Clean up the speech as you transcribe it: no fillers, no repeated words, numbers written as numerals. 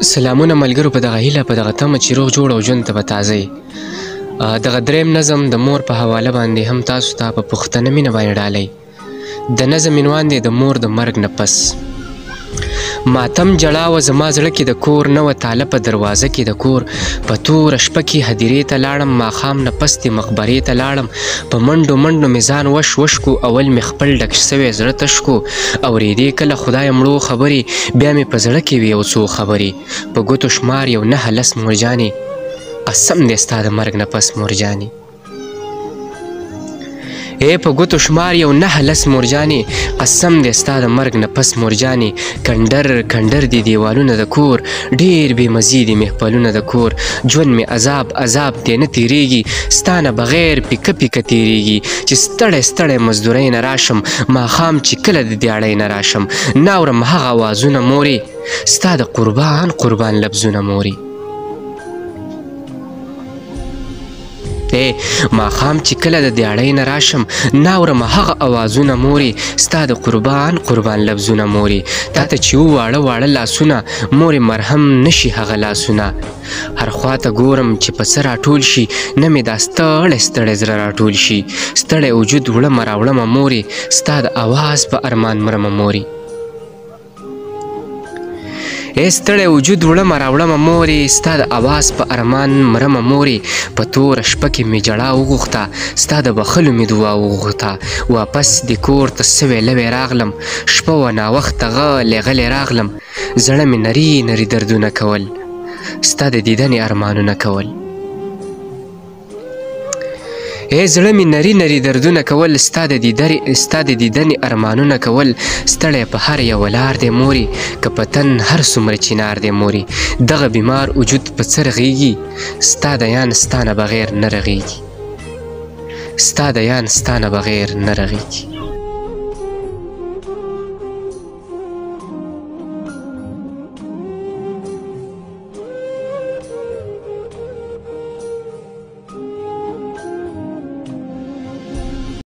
سلامونه ملګرو، په دغه هیله، په دغه تمه چې روغ جوړ او ژوند ته به تازه یې. دغه دریم نظم د مور په حواله باندې هم تاسو ته په پښتنه مینه باندې ډالۍ. د نظم عنوان دی د مور د مرګ نه پس. ماتم جړا وه زما زړه کې د کور، نه وه تاله په دروازه کې د کور. په توره شپه کې هدیرې ته لاړم، ماښام نه پس دې مقبرې ته لاړم. په منډو منډو مې ځان وش وش کو، اول مې خپل ډک سوی زړه تش کو. اورېدې کله خدای مړو خبرې، بیا مې په زړه کې وې یو څو خبرې. په ګوتو شمار یو نهه لس مورجانې، قسم دی ستا د مرګ نه پس مورجانې. ای په ګوتو شمار یو نهه لس مورجانې، قسم دی ستا د مرګ نه پس مورجانې. کنډر کنډر دي دیوالونه د کور، ډېر بې مزې دي محفلونه د کور. ژوند مې عذاب عذاب دی نه تېرېږي، ستا نه بغیر پیکه پیکه تېرېږي. چې ستړی ستړی مزدورۍ نه راشم، ماښام چې کله د دیاړۍ نه راشم، نه اورم هغه اوازونه مورې، ستا د قربان قربان لفظونه مورې. ماښام چې کله د دیاړۍ نه راشم، نه اورم هغه اوازونه مورې، ستا د قربان قربان لفظونه مورې. تا ته چې واړه واړه لاسونه مورې، مرهم نشي هغه لاسونه. هر خوا ته ګورم چې په څه راټول شي، نه مې دا ستړی ستړی زړه راټول شي. ستړی وجود وړمه راوړمه مورې، ستا د اواز په ارمان مرمه مورې. ای ستړی وجود وړمه راوړمه مورې، ستا د اواز په ارمان مرمه مورې. په توره شپه کې مې ژړا وغوښته، ستا د بخښلو مې دعا وغوښته. واپس دې کور ته سوی لوی راغلم، شپه وه ناوخته غلی غلی راغلم. زړه مې نري نري دردونه کول، ستا د دیدنې ارمانونه کول. ای زړه مې نري نري دردونه کول، ستا د دیدنې ارمانونه کول. ستړی په هر یوه لار دی مورې، که په تن هر څومره چینار دی مورې. دغه بیمار وجود په څه رغېږي، ستا د یان ستا نه بغیر نه رغېږي، ستا د یان ستا نه بغیر نه رغېږي.